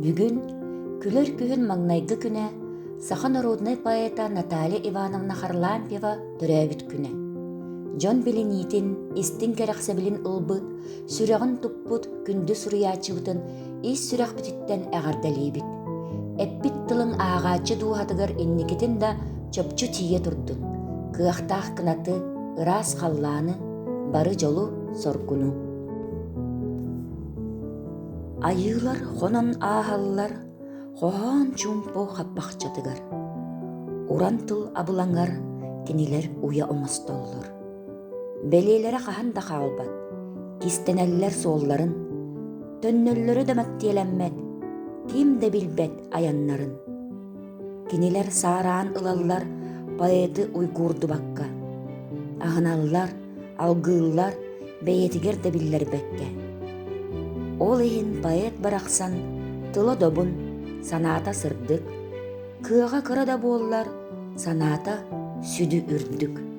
Бүгүн, күлэр күһүн маҥнайгы күнэ, саха народнай поэта Наталья Ивановна Харлампьева төрөөбүт күнэ. Дьон билиниитин, истиҥ кэрэхсэбилин ылбыт, сүрэҕин туппут күндү суруйааччыбытын ис сүрэхпититтэн эҕэрдэлиибит. Эппит тылыҥ ааҕааччы дууһатыгар инникитин да чопчу тиийэ турдун, кыахтаах кынаты, ыраас халлааны, бары дьолу-соргуну. Айыылар хонон ааһаллар хоһоон чуумпу хаппахчатыгар. Уран тыл абылаҥар кинилэр уйа оҥостоллор. Бэлиэлэрэ хаһан да хаалбат, кистэнэллэр суолларын, төннөллөрө да мэктиэлэммэт, ким да билбэт айаннарын. Кинилэр саараан ылаллар поэты уйгуурдубакка, аһыналлар, алгыыллар бэйэтигэр да биллэрбэккэ. Ол иһин поэт барахсан тыла добун, санаата сырдык, кыаҕа кыра да буоллар, санаата сүдү үрдүк.